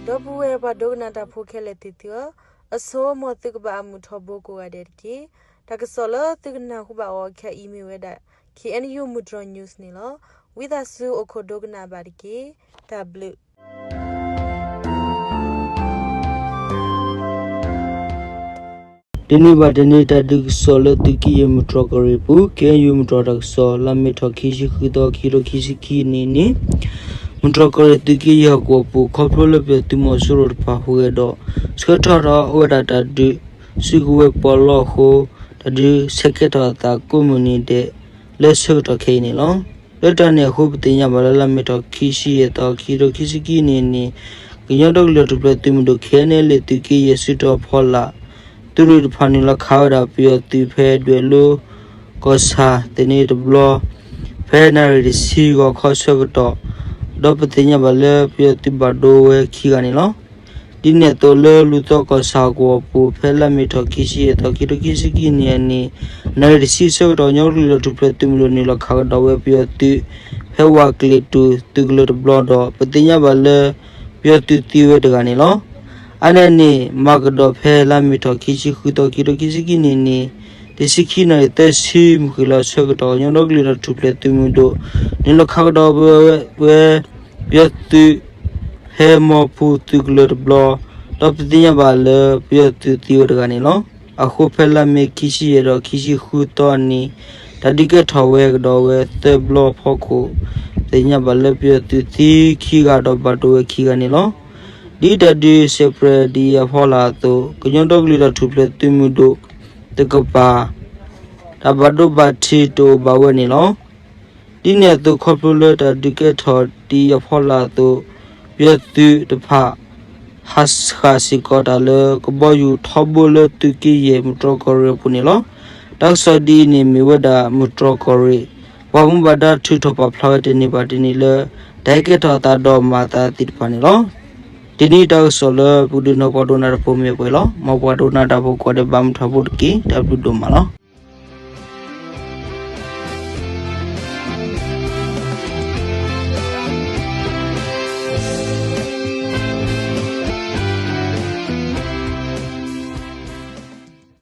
ဒီပုၢ်ဝဲၢ်ပှၤဒိကနၣ်တၢ်ဖိခဲလၢာ်သ့ၣ်သုဧၢ, အဆိ မ်သုကဘၣ်အမုာ်ထီဘိကိးဂၤဒဲးတက့ၢ်. တၢ်ကစီၣ်လၢသုကနၢ်ဟူဘၣ်အီၤခဲအံၤမ့ၢ်ဝဲဒၣ် K N U မုၢ်တြီၤ news န့ၣ်လီၤ. ဝံသးစူၤအိၣ်ခိးဒိကနၣ်ဘၣ်တက့ၢ်. တၢ်ဘျုး တနံၤဘၣ်တနံၤ တၢ်ဒုးကစီၣ်လၢသုးက့ယဲၢ်မုၢ်တြီၤကီၢ်ရ့ၣ်ပူၤ K N U မုၢ်တြီၤတၢ်ကစီၣ် လါမ့ၤထီၣ်ခံဆံဃုသီ ခံကထိခံဆံခံနံၣ်န့ၣ်, မုၢ်တြီၤကီၢ်ရ့ၣ်သုးက့ယဲၢ်ဟီၣ်ကဝီၤပူၤ ခီဖျိလၢပယီၤသုးမီၤစိရိၤတဖၣ်ဟူးဂဲၤဒီး ဆှၢထီၣ်ထီၣ်ဝဲဒၣ်တၢ်ဒုးစုကဝဲၤပီးလီအဃိ, တၢ်ဒုးဆဲးကဲထီၣ်အသးကိးမုၢ်နံၤဒဲး လၢဆၢကတီၢ်ခဲအံၤန့ၣ်လီၤ. လၢတၢ်န့ၣ်အဃိ ပသ့ၣ်ညါဘၣ်လၢလါမ့ၤထီၣ်ခံဆံယဲၢ်သီ ခံကထိခံဆံခံနံၣ်န့ၣ်, ကညီဒီကလုာ်တၢ်ထူၣ်ဖျဲးသုးမုၢ်ဒိၣ် K N L A သုးက့ယဲၢ်စုတီၤဖီလာ် သုးရ့ၣ်တဖၣ်နုာ်လီၤခးဝဲဒၣ်ပယီၤသုးဖဲဒွဲၣ်လိ ကီၢ်ဆၣ်သန့တဘျီ ဖဲနၣ်ရံၣ်တဆံဂီၤခီဆၢကတီၢ်, ဒီးပသ့ၣ်ညါဘၣ်လၢပယီၤသုးဘၣ်ဒိဝဲခံဂၤန့ၣ်လီၤ. ဒ်န့ၣ်အသိးလၢလူၤသီကီၢ်ဆၣ်ဟီၣ်ကဝီၤပူၤ ဖဲလါမ့ၤထီၣ်ခံဆံယဲၢ်သီ ခံကထိခံဆံခံနံၣ်အနံၤ, နၣ်ရံၣ်တဆံဆၢကတီၢ် ကညီဒီကလုာ်တၢ်ထူၣ်ဖျဲးသုးမုၢ်ဒိၣ်နုာ်လီၤခးကဒီးဝဲပယီၤသုး ဖဲဝၤကျ့ၤတူၢ်သုးကလၢၤတဘျီဒီး ပသ့ၣ်ညါဘၣ်လၢ ပယီၤသုးသံဝဲတဂၤန့ၣ်လီၤ. အါန့ၢ်န့ၣ် မၤကဒီးဖဲလါမ့ၤထီၣ်ခံဆံဃုသီ ခံကထိခံဆံခံနံၣ်န့ၣ်, တဆံခံနၣ်ရံၣ်သၢဆံမုၢ်ဃ့ၢ်လီၤဆၢကတီၢ် ကညီဒီကလုာ်တၢ်ထူၣ်ဖျဲးသုးမုၢ်ဒိၣ် နုာ်လီၤခးကဒီးဝဲ ဝဲ ပယီၤသုး ဖဲမီၤပူၤသုးကလၢၤတဘျီ, ဒီးပသ့ၣ်ညါဘၣ်လၢပယီၤသုးသံဝဲတဂၤန့ၣ်လီၤ. အဃိဖဲလါမ့ၤခံဆံယဲၢ်ဒီးခံဆံဃုသီန့ၣ်, တၢ်ဒုးကဲထီၣ်ဝဲကဒီးဝဲသၢဘျီအဖီခိၣ်, သ့ၣ်ညါဘၣ်လၢပယီၤသုးသံခံဂၤဒီးဘၣ်ဒိဝဲခံဂၤန့ၣ်လီၤ. ဒ်တၢ်ဒုးစဲးပြဲးဒ်အံၤအဖီလာ်အသိး ကညီဒီကလုာ်တၢ်ထူၣ်ဖျဲးသုးမုၢ်ဒိၣ် တကပၤ တၢ်ဘၣ်ဒိဘၣ်ထံးတအိၣ်ဘၣ်ဝဲန့ၣ်လီၤ. ဒ်န့ၣ်အသိး ခီဖျိလၢတၢ်ဒုးကဲထီၣ်ဒ်အံၤအဖီလာ်အသိး, ပယီၤသုးတဖၣ် ဟးဃၣ်စ့ၢ်ကီးတၢ်လၢကဘီယူၤထီဘိလၢသုးက့ယဲၢ်မုၢ်တြီၤကီၢ်ရ့ၣ်အပူၤန့ၣ်လီၤ. တၢ်ကစီၣ်ဒ်အံၤန့ၣ် မ့ၢ်ဝဲဒၣ်မုၢ်တြီၤကီၢ်ရ့ၣ် ပှၤမူဘၣ်ဒါထုးထီၣ်ပာ်ဖျါဝဲတနံၤဘၣ်တနံၤလၢ တၢ်ဟဲကဲထီၣ်အသးဒီးမၤအသးသ့ၣ်တဖၣ်န့ၣ်လီၤ. တနံၤတၢ်ကစီၣ်လၢပကဒုးနၢ်ပှၤဒိကနၣ်တၢ်ဖိမ့ၢ်ပှဲၤလီၤ. မ်ပှၤဒိကနၣ်တၢ်ဖိကိးဂၤဒဲးဘၣ်မုာ်ထီဘိတက့ၢ်. တၢ်ဘျုးဒိၣ်မးလီၤ.